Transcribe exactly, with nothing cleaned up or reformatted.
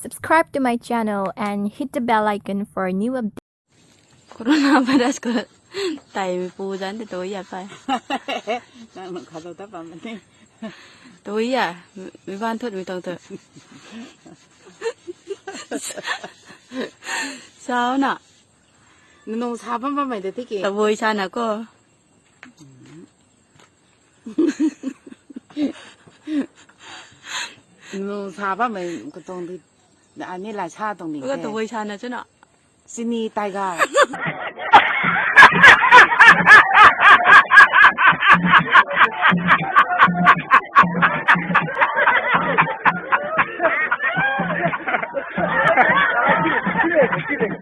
Subscribe to my channel and hit the bell icon for new updates. Coronavirus khou taimei pu zanc tei tu ya pai. Nang nang khat lou ta pam ni. Tu ya, mi ban thut mi tang tu. Sao na. Nung sa bam bammei de tiki. Tabui sa na ko. Nung sa bammei katang di. Ani lai sa tang ni. Ko tabui sa na chu na. Sini taiga.